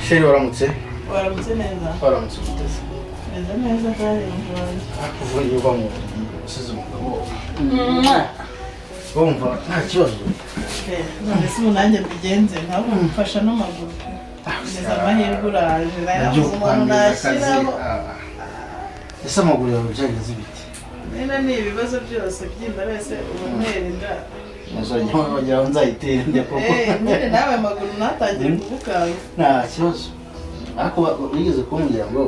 Chérie, waramutse? Waramutse neza. Waramutse uguteze? Meze neza darling wanjye. Uvuye uva mu buriri usize umugabo, wumva nta kibazo? None se ubu nanjye mbigenze ntabwo mfasha n'amaguru pe. Ngeze amahirwe uraje, nabyo narabuze umuntu kwamiriza akazi. nashyiraho. Ah. Ese amaguru yawe byagenze bite? Nyine ni ibibazo byose byimba wese ubu inda. Wagira ngo nzayitere njya koko. Eh, nyine nawe amaguru natangiye kugukanga. Nta kibazo, ariko wigeze kumbwira ngo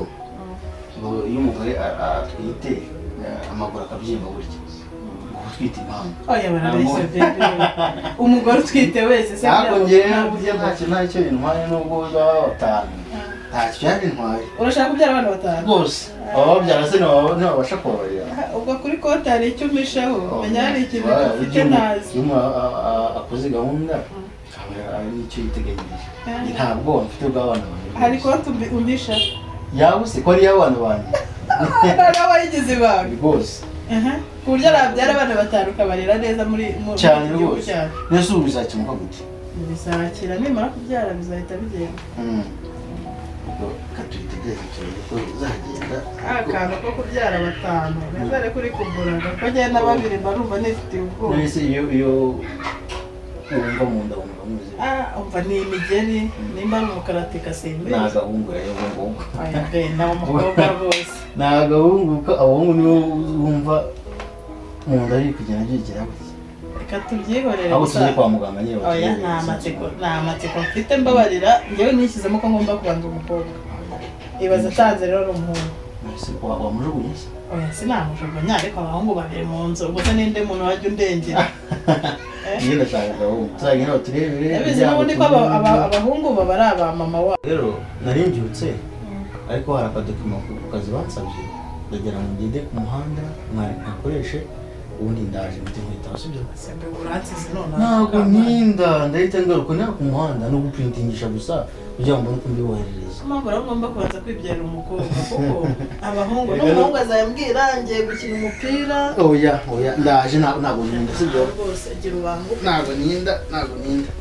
iyo umugore atwite, amaguru akabyimba gutya, ngo utwite impamvu. Oya, barabeshya bébé, umugore utwite wese se Ntabwo buriya ngewe ntabwo burya ntacyo, ntacyo bintwaye nubwo baba batanu, ntacyo byari bintwaye. Urashaka kubyara abana batanu? Rwose abababyara se ntibabasha kubabarira? Ubwo kuri konti hari icyo umishaho, menya hari ikintu ufite ntazi. Iyo umuntu akoze gahunda aba ari icyo yiteganyirije. Nta bwoba mfite bw'abana banjye. Hari konti umpisha? Yaba se ko ari iy'abana banjye. Noneho wayigize ibanga? Rwose. Aha. Ku buryo nabyara abana batanu ukabarera neza muri Cyane iki gihugu rwose. cyacu. Nese ubu bizakemuka gute? Bizakira, nimara kubyara bizahita bigenda. Ubwo reka tubitegereze turebe ko bizagenda. Akantu ko kubyara batanu nizere ko uri kuguraga ko agenda babiri mba numva nifitiye ubwoba. None se iyo wumva mu nda wumva mumeze bite? Ah, umva ni imigeri, nimba ari umukaratika simbizi. Ni agahungu rero ubwo ngubwo. Oya be, nawe umukobwa rwose. Ni agahungu kuko abahungu nibo wumva mu nda biri kugenda byigira gutya. Reka tubyihorere Ahubwo gusa. tujye kwa muganga nyine Oya, baturebere. nta matsiko, nta matsiko mfite, mbabarira. Njyewe nishyizemo ko ngomba kubanza umukobwa, ibaze atanze rero ari umuhungu. Ese wamujugunye se? Oya, sinamujugunya, ariko abahungu babiri mu nzu, ubwo se ninde muntu wajya undengera? Njye ndashaka agahungu, tuzagenda baturebere Ndabizi kugira ngo n'ubundi ko tumenye abahungu baba ari aba mama wabo. Rero nari mbyutse, ariko hari akadocument ku kazi bansabye, ndagira ngo ngende ku muhanda mwari nkakoreshe, ubundi ndaje mpite nkwitaho, sibyo? Sembe, uransize nonaha. Ntabwo ntinda, ndahita ngaruka. Niba ku muhanda no guprintingisha gusa kugira ngo mbone uko mbiboherereza. Mpamvu rero ngomba kubanza kwibyarira umukobwa, kuko abahungu n'umuhungu azayambwira ngiye gukina umupira. Oya, oya, ndaje, ntabwo ntinda, sibyo? Rwose gira ubanguke. Ntabwo ntinda, ntabwo ntinda,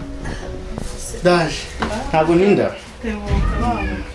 ndaje, ntabwo ntinda. Tebuka banguka.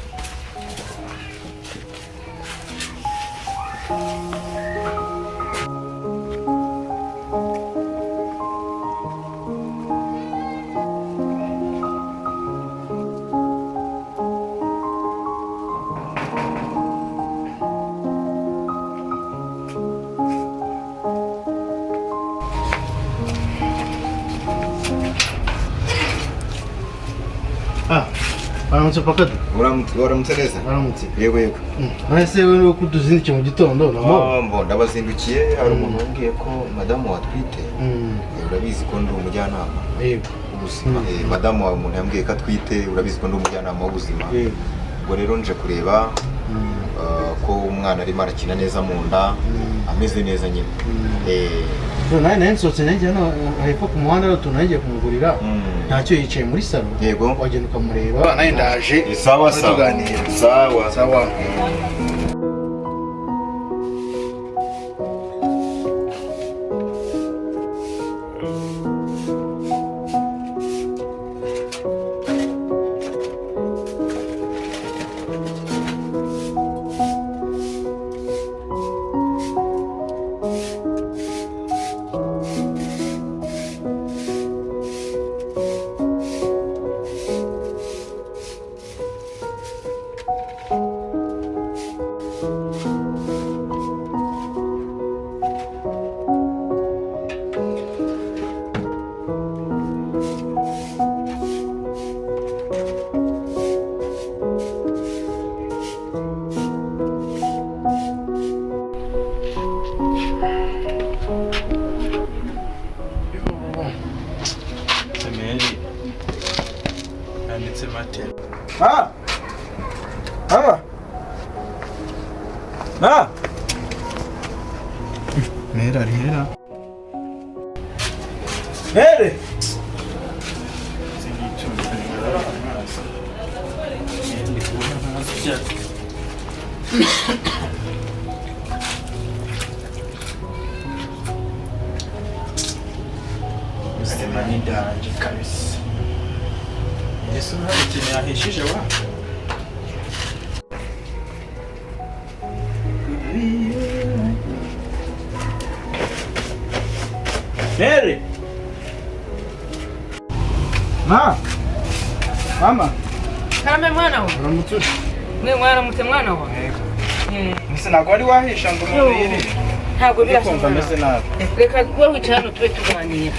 Ah, waramutse pakado. Uramutse, waramutse neza. Waramutse. Yego. None se wowe ko utuzindukiye mu gitondo na Ah, mbo ndabazindukiye, hari umuntu wambwiye ko madamu watwite. Urabizi ko ndi umujyanama w'ubuzima. Madamu wawe umuntu yambwiye ko atwite, urabizi ko ndi umujyanama w'ubuzima. Ubwo rero nje kureba ko umwana arimo arakina neza mu nda, ameze neza nyine. Nawe nari nsohotse, nagiye hano hepfo ku muhanda, rero utuntu nagiye kumugurira. Ntacyo, yicaye muri salon. Wagenda ukamureba, nawe ndaje. Sawa sawa. Tuganira. Sawa. Sawa. Semeri yanditse matela. Ma! Mama! Ma! Mera ari hera. Mere. Ubuzima ni danje kabisa. Ese hari ikintu yahishije wa? Mary! Ma! Mama! Karame mwana wa. Uramutse ute? Mwe mwaramutse mwana wa. Yego. Eh, Ese ntabwo wari wahisha ngo umuntu yirire? Ntabwo Ndi kumva birashoboka. ameze nabi. Reka wowe wicara hano tube tuganira.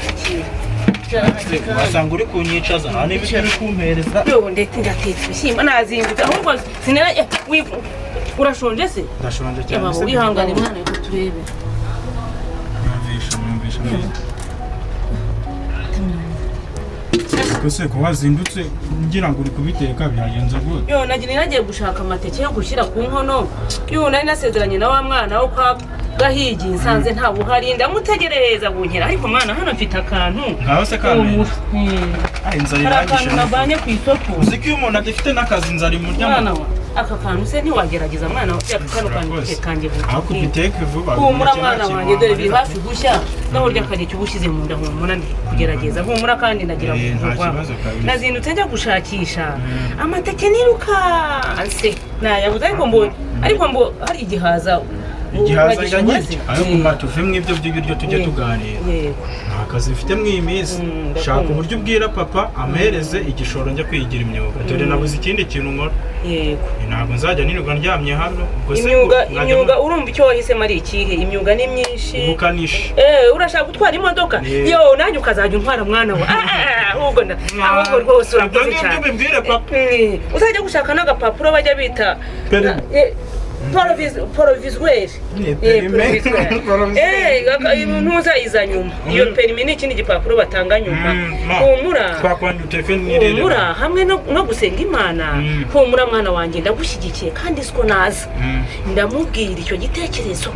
Kira. Wasanga uri kunyicaza nta n'ibiryo uri kumpereza. Yo ndetse ndatetse ibishyimbo nazindutse ahubwo sinara urashonje se? Ndashonje cyane. Yaba Se wihangane mwana reka turebe. Nyumvisha, nyumvisha. Ese ko wazindutse ngira ngo uri kubiteka byagenze gute? Yo nagira nagiye gushaka amateke yo gushyira ku nkono. Yo nari nasezeranye na wa mwana wo kwa Gahigi nsanze nta buhari ndamutegereza bunkera ariko mwana hano mfite akantu. Ngaho se kamera. Ai inzara Hari irangije. akantu navanye ku isoko. Uzi ko iyo umuntu adafite n'akazi inzara imurya Mwana wa aka kantu se ntiwagerageza mwana wa aka kano kantu kanjye vuba. Ariko ubiteke vuba. Humura mwana wanjye dore biri hafi gushya naho urya akajya uba ushyize mu nda humura ndi kugerageza humura kandi ndagira Eh, nta vuba. kibazo kabisa. Nazindutse njya gushakisha amateke nirukanse nayabuze ariko mbo hari igihaza Igihaza uragishobora njya se? nkirya ariko mba tuve mu ibyo by'ibiryo tujye tuganira. Yego. Nta kazi mfite mu iyi minsi. Ndakumva. Shaka uburyo ubwira papa ampereze igishoro njya kwigira imyuga. Dore nabuze ikindi kintu nkora. Yego. Ntabwo nzajya nirirwa ndyamye hano. Ubwo se Imyuga mwajya imyuga urumva icyo wahisemo ari ikihe? Imyuga ni myinshi. Ubukanishi. Urashaka gutwara imodoka? Yeah. Yo nanjye ukazajya untwara mwana wa. Ahubwo ahubwo rwose urakoze Ibyo ngibyo cyane. ubibwire papa. Uzajya gushaka n'agapapuro bajya bita Perimi. Provisoire. Ni perime. Ntuza iza nyuma. Iyo perimi ni ikindi gipapuro batanga nyuma. Humura. Twakwandi uteke nirire. Humura hamwe no gusenga Imana. Humura mwana wanjye ndagushyigikiye kandi siko naza. Ndamubwira icyo gitekerezo.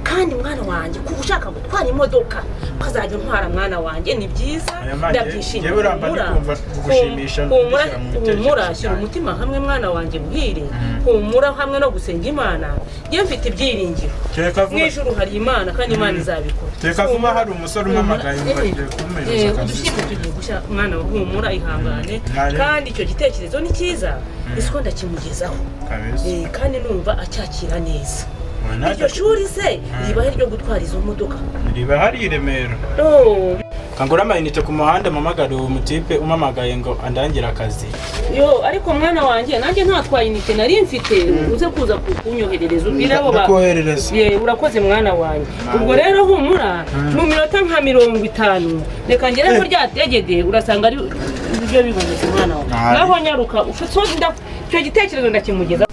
Kandi mwana wanjye kuba ushaka gutwara imodoka ukazajya untwara mwana wanjye ni byiza ndabyishimiye. Njyewe uramba ndi kumva kugushimisha Humura mbishyira mu bitekerezo humura shyira byanjye. umutima hamwe mwana wanjye muhire. Humura hamwe no gusenga Imana. Njye mfite ibyiringiro. Teka Mu ijuru hari Imana kandi Imana izabikora. Teka vuba hari umusore umpamagaye ngo agiye kumpereza akazi. Udushyimbo tugiye gushya mwana wa humura ihangane. Nare. Kandi icyo gitekerezo ni cyiza. Isiko ndakimugezaho. Kabisa. Kandi numva acyakira neza. Iryo shuri se riba ryo gutwara izo modoka? Riba hari i Remera. Kangura amayinite ku muhanda mpamagare uwo mutipe umamagaye ngo andangire akazi. Yo ariko mwana wanjye nanjye ntatwaye inite nari mfite uze kuza kunyoherereza ubwire abo Ndakoherereza. Ye urakoze mwana wanjye. Ubwo rero humura mu minota nka 50 reka ngere ko ryategede urasanga ari ibyo bibonetse mwana wanjye. Naho nyaruka icyo gitekerezo ndakimugeza.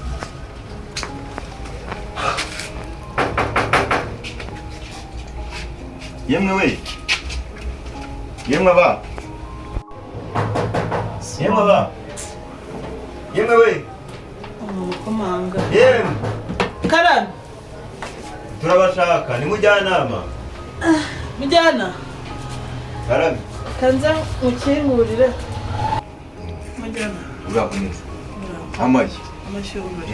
Yemwe we. Yemwe aba. Yemwe aba. Yemwe we. Umukomanga. Yemwe. Karame. Turabashaka ni mujyanama. Mujyana. Karame. Kanza mukingurire. Mujyana. Uraho neza. Amashyi. Amashyumbura.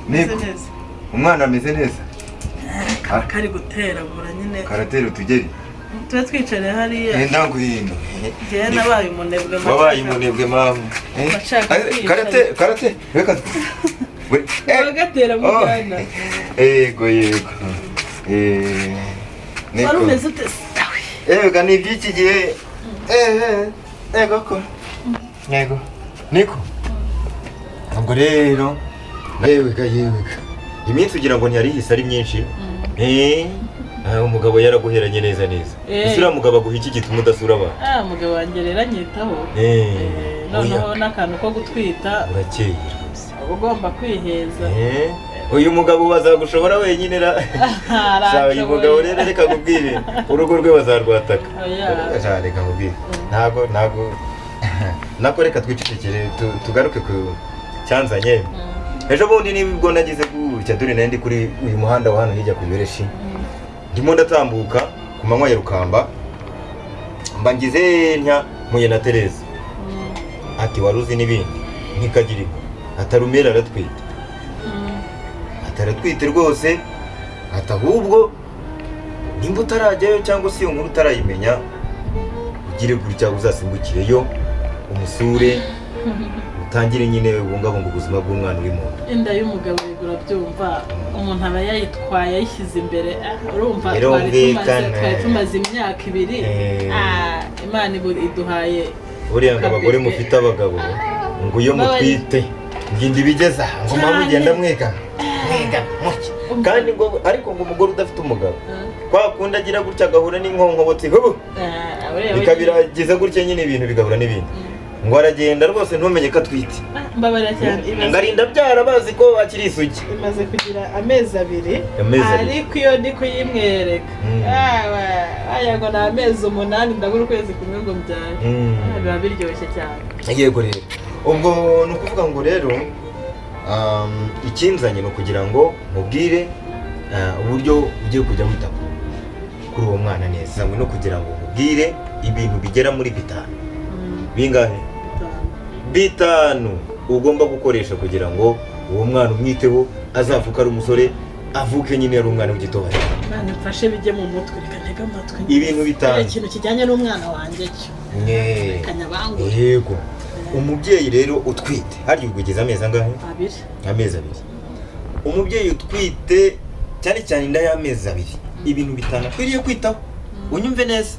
Niko. Umwana ameze neza. Kari guteragura nyine. Karatera utugeri. Tube twicare hariya. Enda ngwino. Njyewe nabaye umunebwe. Wabaye umunebwe mama. Karate karate reka. Bagatera mujyana. Yego yego. Niko. Wari umeze ute? Ega ni iby'iki gihe. Ego ko. Yego. Niko. Ubwo rero yewega yewega. Iminsi ugira ngo ntiyarihise ari myinshi. Umugabo yaraguheranye neza neza. Ese uriya mugabo aguha iki gituma udasura abantu? Umugabo wanjye rero anyitaho. Noneho n'akantu ko gutwita. Urakeye rwose. Ugomba kwiheza. Uyu mugabo bazagushobora wenyine ra. Sawa uyu mugabo rero reka nkubwire urugo rwe bazarwataka. Reka nkubwire. Ntago nako reka twicecekere tugaruke ku cyanzanye. Ejo bundi nibwo nagize gutya dore nari ndi kuri uyu muhanda wa hano hirya ku Ibereshi. Ndimo ndatambuka ku manywa ya Rukamba, mba ngize ntya mpuye na Tereza. Ati waruzi n'ibindi ntikagiriko, atarumera aratwite. Ataratwite rwose, ati ahubwo nimba utarajyayo cyangwa se iyo nkuru utarayimenya, ugire gutya uzasimbukireyo umusure, utangire nyine ubungabunga ubuzima bw'umwana uri mu nda. Inda y'umugabo yigura byumva, umuntu aba yayitwaye ayishyize imbere. Urumva twari tumaze imyaka 2. Imana iduhaye. Buriya ngo abagore mufite abagabo ngo iyo mutwite nginda ibigeza ngo mama ugenda mwegama mwegama muke, kandi ngo ariko ngo umugore udafite umugabo kwa kundi agira gutya agahura n'inkonkobotsi bikabiragiza gutya nyine ibintu bigahura n'ibindi, ngo aragenda rwose ntumenye ko atwite. Mbabarira cyane, ngarinda byara bazi ko akiri isugi. Imaze kugira amezi 2, ariko iyo ndi kuyimwereka aya ngo ni amezi 8, ndabura ukwezi kumwe ngo mbyare. Biba biryoshye cyane. Yego rero ubwo ni ukuvuga ngo rero ikinzanye ni ukugira ngo mubwire uburyo ugiye kujya wita kuri uwo mwana neza, no kugira ngo mubwire ibintu bigera muri 5. Bingahe? 5 ugomba gukoresha kugira ngo uwo mwana umwiteho, azavuka ari umusore, avuke nyine ari umwana w'igitoya. Imana imfashe bijye mu mutwe, reka ntege amatwi. Ibintu 5. Ikintu kijyanye n'umwana wanjye cyo. Reka nyabangure. Yego. Umubyeyi rero utwite, harya ugeze amezi angahe? 2. Amezi 2. Umubyeyi utwite cyane cyane inda y'amezi 2, ibintu 5 akwiriye kwitaho. Unyumve neza.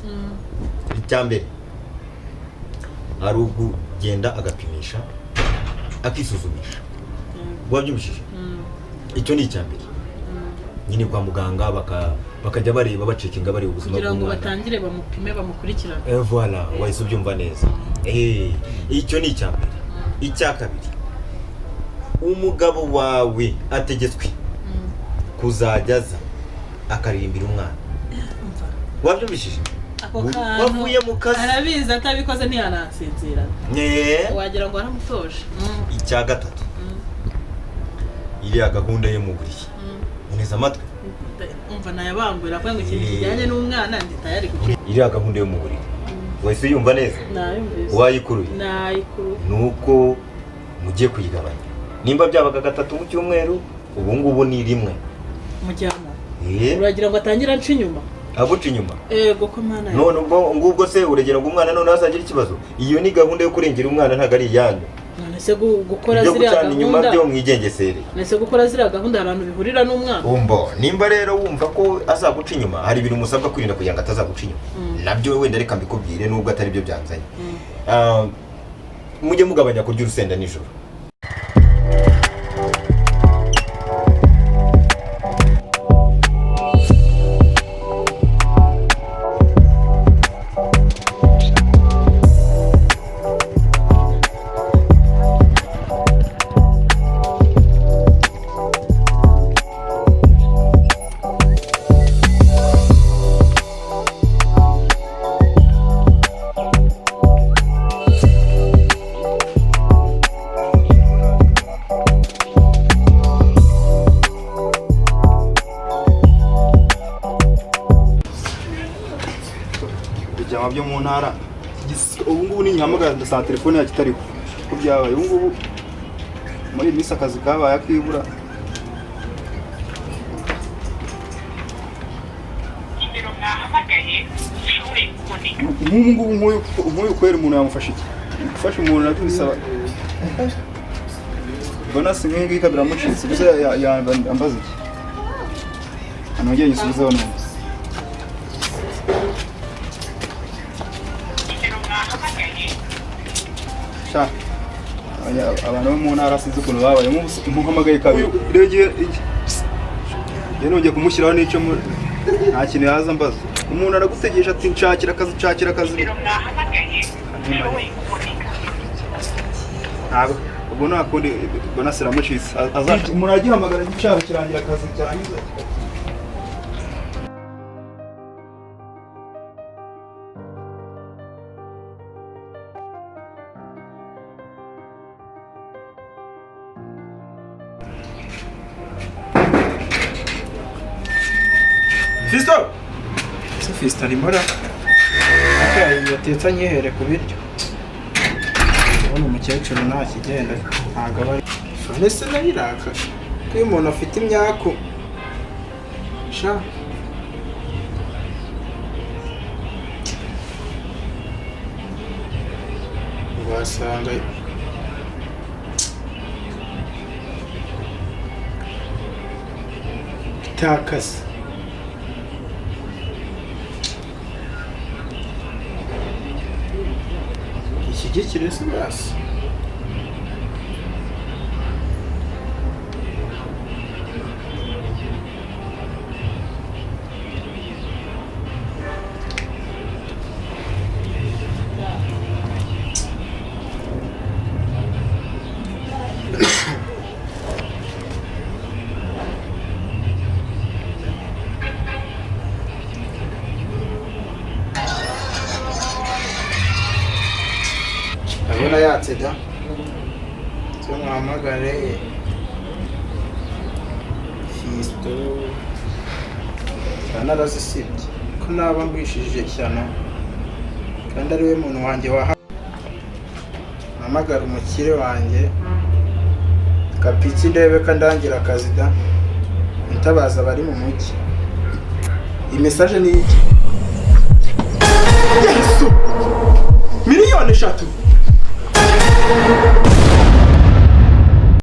Icya mbere ari ukugenda agapimisha, akisuzumisha. Wabyumvishije? Icyo ni icya mbere. Nyine kwa muganga bakajya bareba, bacekinga bareba ubuzima kugira ngo bw'umwana, batangire bamupime bamukurikirane. Voilà, wahise ubyumva neza. Icyo ni icya mbere. Icya kabiri, umugabo wawe ategetswe kuzajya aza akaririmbira umwana. Wabyumvishije? Wavuye mu kazi arabizi, atabikoze ntiyanansinzira, wagira ngo aramutoje. Icya gatatu, iriya gahunda yo mu buriri. Uneze amatwi. Umva nayabangura avuga ngo ikintu kijyanye n'umwana ndi tayari gukora. Iriya gahunda yo mu buriri wahise uyumva neza? Nayumvise. Wayikuruye? Nayikuruye. Nuko mugiye kuyigabanya, nimba byabaga 3 mu cyumweru, ubu ngubu ni 1. Mujyana uragira ngo atangire anca inyuma? Aguca inyuma? Ego ko mana. None ubwo ngubwo se uragera ngo umwana none azagira ikibazo? Iyo ni gahunda yo kurengera umwana, ntago ari iyanyu. None se gukora ziriya gahunda inyuma byo mwigengesere. None se gukora ziriya gahunda abantu bihurira n'umwana? Umbo nimba rero wumva ko azaguca inyuma, hari ibintu musabwa kwirinda kugira ngo atazaguca inyuma. Nabyo wenda reka mbikubwire nubwo atari byo byanzanye. Mujye mugabanya kurya urusenda nijoro. Byo mu ntara ubu ngubu ni nyihamagara ndasanga telefone yacu itariho, ko byabaye ubu ngubu muri iyi minsi akazi kabaye akibura. Nk'ubu ngubu nk'uyu kwera umuntu yamufasha iki? Gufasha umuntu nabyo bisaba bonasi nk'iyi ngiyi ikaba iramucitse, gusa yambaza iki? Nongeye nyisubizeho none. Abantu bo mu ntara sinzi ukuntu babaye, muhamagaye kabiri rero nongeye kumushyiraho n'icyo nta kintu yaza ambaza. Umuntu aragutegesha ati nshakira akazi, nshakira akazi. Ntabwo ubwo nta kundi bonasi iramucitse, umuntu agihamagara igicaro kirangira akazi cyarangiza. Fisto! Se Fisto arimo ra? Yatetse anyihere ku biryo. Ndabona umukecuru nta kigenda, ntabwo aba ari. None se nayo iraka? Ko iyo umuntu afite imyaku sha wasanga itakase. Ishyigikire se basi. Ndabona yatse da. Cyo muhamagare Fisto. Narazisibye ko naba ngwishije ishyano kandi ari we muntu wanjye waha. Mpamagara umukire wanjye Kapiki ndebe ko ndangira akazi da. Ntabaza abari mu mujyi. Iyi message ni iki? Yesu! 3 miliyoni!